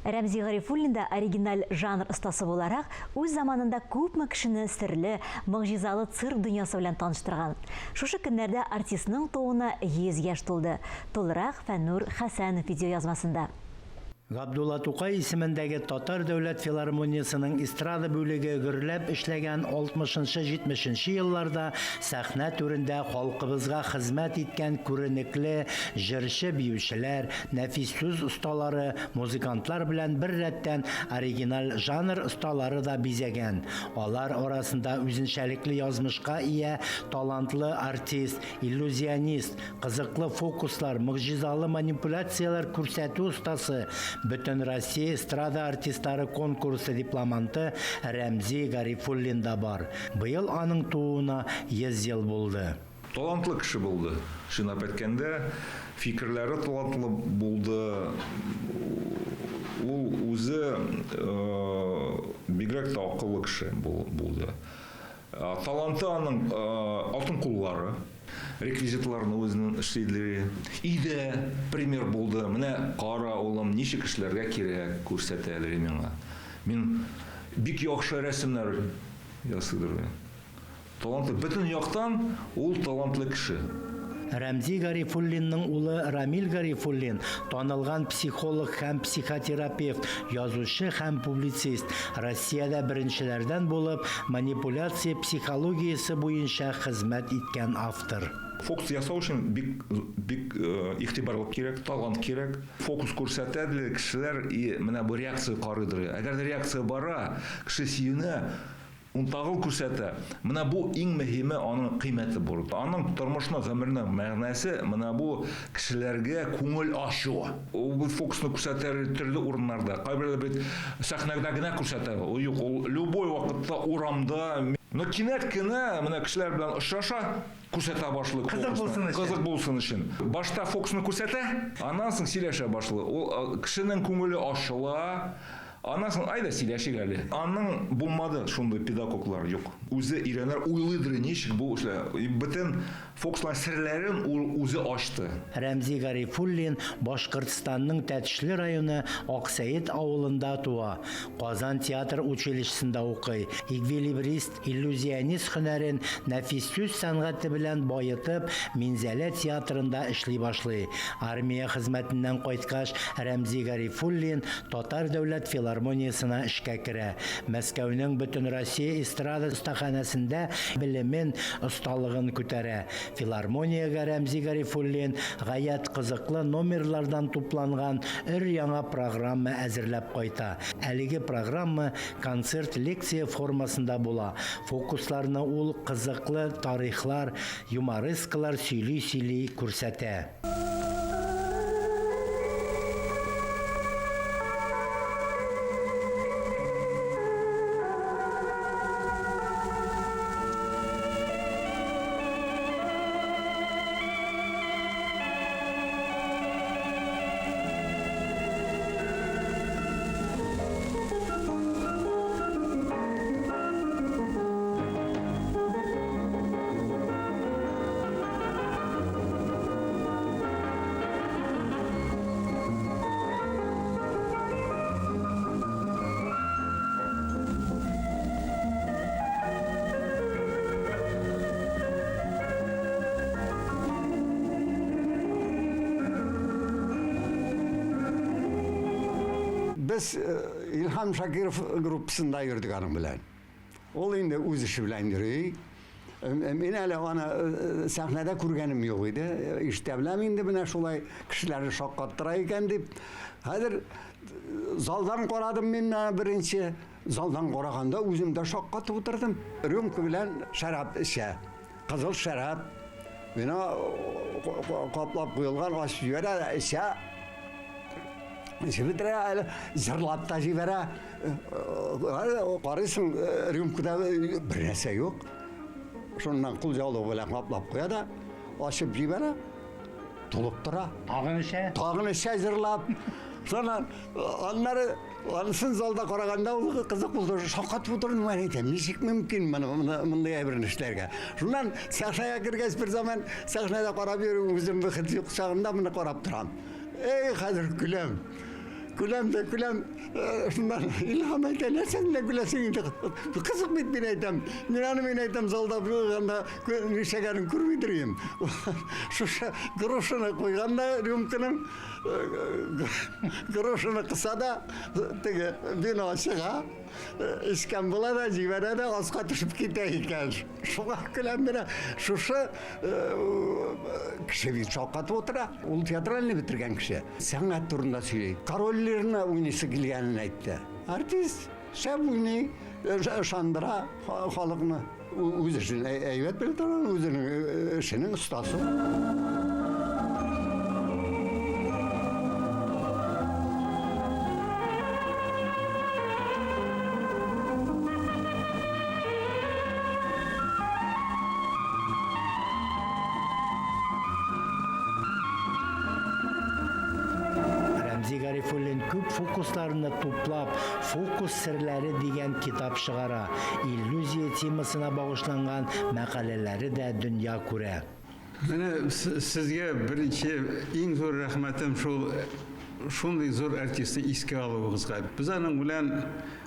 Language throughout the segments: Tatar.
Рәмзи Гарифуллин да оригиналь жанр остасы буларак, үз заманында күпме кешене серле, могҗизалы цирк дөньясы белән таныштырган. Шушы көннәрдә артистның тууына 100 яшь тулды. Тулырак Фәннур Хәсәнов видеоязмасында. Габдулла Тукай исемендәге Татар дәүләт филармониясенең эстрада бүлеге гөрләп эшләгән 60-70 нче елларда сәхнә түрендә халкыбызга хезмәт иткән күренекле җырчы-биючеләр, нәфис сүз осталары, музыкантлар белән беррәттән оригиналь жанр осталары да бизәгән. Алар арасында үзенчәлекле язмышка ия талантлы артист, иллюзионист, Кызыклы фокуслар, могҗизалы манипуляцияләр күрсәтү остасы, Бөтенроссия эстрада артистлары конкурсы дипломанты Рәмзи Гарифуллин да бар. Быел аның тууына 100 ел булды. Талантлы кеше булды. Чынлап әйткәндә, фикерләре талантлы булды. Ул үзе бигрәк тә акыллы кеше булды. Таланты аның алтын куллары, реквизитларны үзенең эшли. Өйдә пример булды. Менә кара, улым, ничек эшләргә кирәк, күрсәтә әле миңа. Мин бик яхшы рәсемнәр ясыйдыр. Талантлы, бөтен яктан ул талантлы кеше. Рәмзи Гарифуллинның улы Рамил Гарифуллин, танылган психолог һәм психотерапевт, язучы һәм публицист, Россиядә беренчеләрдән булып манипуляция психологиясе буенча хезмәт иткән автор. Фокус ясау өчен бик бик игътибарлык кирәк, талант кирәк. Фокус күрсәтә дә кешеләр и менә бу реакция карыйдыр. Әгәр дә реакция бара, кеше сөенә, Ул тагын күрсәтә, менә бу иң мөһиме аның кыйммәте булып. Аның тормышның, гомеренең мәгънәсе менә бу кешеләргә күңел ачу. Ул бу фокусны күрсәтә төрле урыннарда. Кайберләр бит сәхнәдә генә күрсәтә. Ул юк, ул любой вакытта урамда. Но кинәт кенә менә кешеләр белән очраша, күрсәтә башлый Кызык булсын өчен. Кызык булсын өчен. Башта фокусны күрсәтә, аннан соң сөйләшә башлый. Ул кешенең күңеле ачыла. Аннан соң, әйдә сөйләшик әле. Аның булмады шундый педагоглар, юк. Үзе өйрәнер, уйлыйдыр, ничек бу эшләр. Бөтен фокуслар серләрен ул үзе ачты. Рәмзи Гарифуллин Башкортстанның Тәтешле районы Аксәет авылында туа. Казан театр училищесында укый. Эквилибрист, иллюзионист һөнәрен нәфис сүз сәнгате белән баетып, Минзәлә театрында эшли башлый. Армия хезмәтеннән кайткач, Рәмзи Гарифуллин Татар дәүләт филармониясенә эшкә керә. Мәскәүнең Бөтенроссия эстрада остаханәсендә белемен, осталыгын күтәрә. Филармониягә Рәмзи Гарифуллин гаять кызыклы номерлардан тупланган өр-яңа программа әзерләп кайта. Әлеге программа концерт-лекция формасында була. Фокусларны ул кызыклы тарихлар, юморескалар сөйли-сөйли күрсәтә. Без Илһам Шакиров группасында йөрдек аның белән. Ул инде үз эше белән йөри. Мин әле аны сәхнәдә күргәнем юк иде. Ишетә беләм инде менә шулай кешеләрне шаккаттыра икән дип. Хәзер залдан карадым мин менә беренче. Залдан караганда үзем дә шаккатып утырдым. Рюмка белән шәраб эчә. Кызыл шәраб. Вино каплап куелган, ачып җибәрә, эчә. Эчеп бетерә, әле җырлап та җибәрә. Карыйсың, рюмкада бер нәрсә юк. Шуннан кул яулыгы белән каплап куя да, ачып җибәрә. Тулып тора. Тагын эчә. Тагын эчә җырлап. Шуннан аннары анысын залда караганда ул кызык булды. Шаккатып утырдым мин әйтәм, ничек мөмкин моны мондый әйберне эшләргә. Шуннан сәхнәгә кергәч бер заман сәхнәдә карап йөрү үзем бәхет юк чагында моны карап торам. Эй, хәзер көләм. Көләм дә көләм. Шуннан Илһам әйтә, нәрсә белән көләсең инде? Кызык бит мин әйтәм. Мин аны мин әйтәм, залда булганда нишләгәнен күрмидер идем. Шушы грушаны куйган да рюмканың грушаны кыса да теге вино чыга. Эчкән була да, җибәрә дә, аска төшеп китә икән. Шуңа көләм менә. Шушы кеше бит шаккатып утыра. Ул театральный бетергән кеше. Сәнгать турында сөйли. Король Лирны уйныйсы килгәнен әйтте. Артист шәп уйный, ышандыра халыкны. Үз эшен әйбәт белә торган, үзенең эшенең остасы. Рәмзи Гарифуллин күп фокусларны туплап, Фокус серләре дигән китап чыгара. Иллюзия темасына багышланган мәкаләләре дә дөнья күрә. Менә сезгә беренче иң зур рәхмәтем шул шундый зур артистны искә алуыгызга. Без аның белән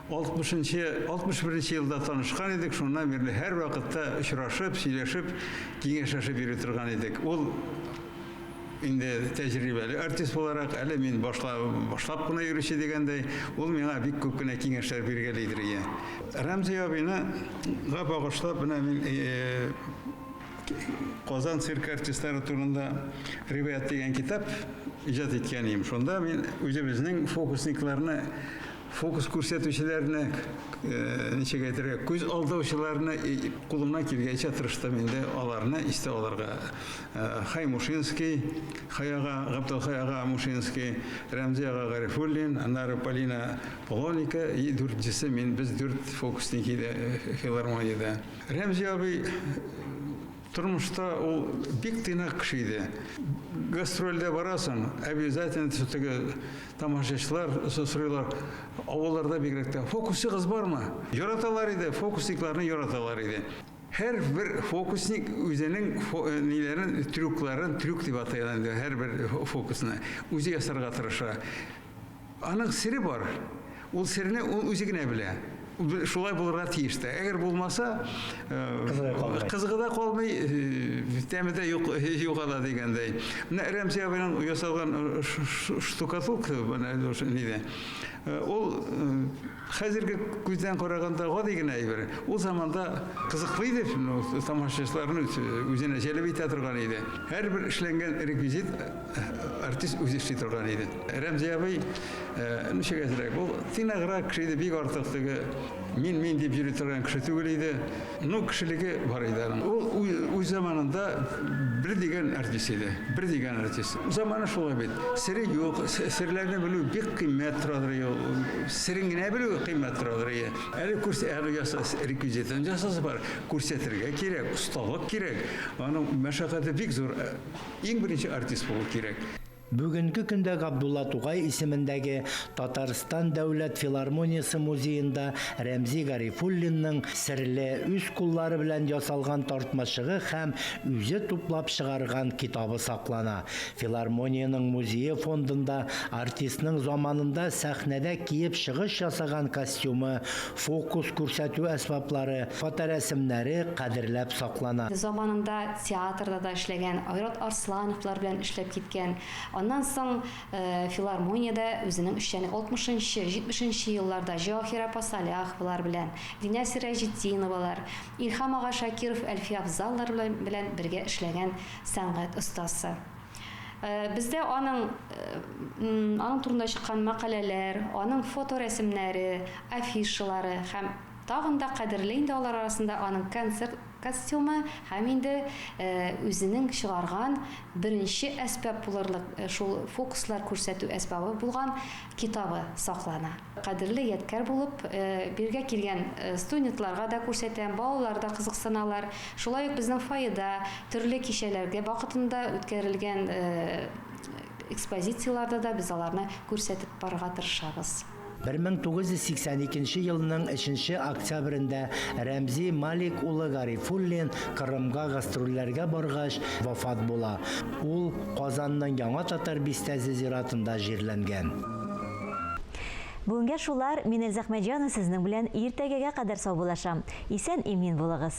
60 нчы, 61 нче елда танышкан идек, шуннан бирле һәрвакытта очрашып, сөйләшеп, киңәшләшеп йөри торган идек. Ул инде тәҗрибәле артист буларак, әле мин башла, башлап кына йөрүче дигәндәй, ул миңа бик күп кенә киңәшләр биргәлидер ие. Рәмзи абыйны га багышлап, менә мин э, Казан цирк артистлары турында риваять дигән китап иҗат иткән идем. Шунда мин үзебезнең фокусникларны, фокус күрсәтүчеләрне, э, ничек әйтергә, күз алдаучыларны кулымнан килгәнчә тырыштым инде аларны истә алырга. Э, Хай Мушинский, Хай ага, Габделхай ага Мушинский, Рәмзи ага Гарифуллин, аннары Полина Полоника и дүртенчесе мин, без дүрт фокусник иде э, филармониядә. Рәмзи абый тормышта ул бик тыйнак кеше иде. Гастрольдә барасың, обязательно теге тамашачылар сорыйлар, авылларда бигрәк тә, фокусчыгыз бармы? Яраталар иде, фокусникларны яраталар иде. Һәрбер фокусник үзенең ниләрен, трюкларын, трюк дип атыйлар инде һәрбер фокусны, үзе ясарга тырыша. Аның сере бар. Ул серне ул үзе генә белә. Шулай булырга тиеш тә. Әгәр булмаса, кызыгы да калмый, тәме дә юк, югала дигәндәй. Менә Рәмзи абыйның ясалган штукатурка, менә нидә. Ул хәзерге күздән караганда гади генә әйбер. Ул заманда кызыклы иде, тамашачыларны үзенә җәлеп итә торган иде. Һәрбер эшләнгән реквизит артист үзе эшли торган иде. Рәмзи абый, ничек әзрәк, ул тыйнаграк кеше иде, бик артык теге мин-мин дип йөри торган кеше түгел иде. Ну, кешелеге бар иде аның. Ул үз заманында бер дигән артист иде. Бер дигән артист. Заманы шулай бит. Сере юк, серләрне белү бик кыйммәт торадыр ул. Серен генә белү кыйммәт торадыр. Әле курс әле яса реквизитын ясасы бар. Күрсәтергә кирәк, осталык кирәк. Аның мәшәкате бик зур. Иң беренче артист булу кирәк. Бүгенге көндә Габдулла Тукай исемендәге Татарстан дәүләт филармониясе музеенда Рәмзи Гарифуллинның серле, үз куллары белән ясалган тартмачыгы һәм үзе туплап чыгарган китабы саклана. Филармониянең музее фондында артистның заманында сәхнәдә киеп чыгыш ясаган костюмы, Фокус күрсәтү әсбаплары, фоторәсемнәре кадерләп саклана. Заманында театрда да эшләгән, Айрат Арслановлар белән эшләп киткән. Аннан соң филармониядә үзенең эшчәнлеге 60 нчы, 70 нче елларда Җәвахир апа Саляховалар белән, Динә Сираҗетдиновалар, Илһам ага Шакиров, Әлфия Афзаллар белән бергә эшләгән сәнгать остасы. Бездә аның аның турында чыккан мәкаләләр, аның фоторәсемнәре, афишалары һәм тагын да кадерле инде алар арасында аның концерт костюмы һәм инде үзенең чыгарган беренче әсбап булырлык шул фокуслар күрсәтү әсбабы булган китабы саклана. Кадерле ядкәр булып, бирегә килгән студентларга да күрсәтәм, балалар да кызыксыналар. Шулай ук безнең фойеда төрле кичәләргә вакытында үткәрелгән экспозицияләрдә дә без аларны күрсәтеп барырга тырышабыз. 1982 елның өченче октябрендә Рәмзи Малик улы Гарифуллин Кырымга гастрольләргә баргач вафат була. Ул Казанның Яңа Татар бистәсе зиратында җирләнгән. Бүгенгә шулар, мин Эльза Әхмәтҗанова сезнең белән иртәгәгә кадәр саубуллашам. Исән-имин булыгыз.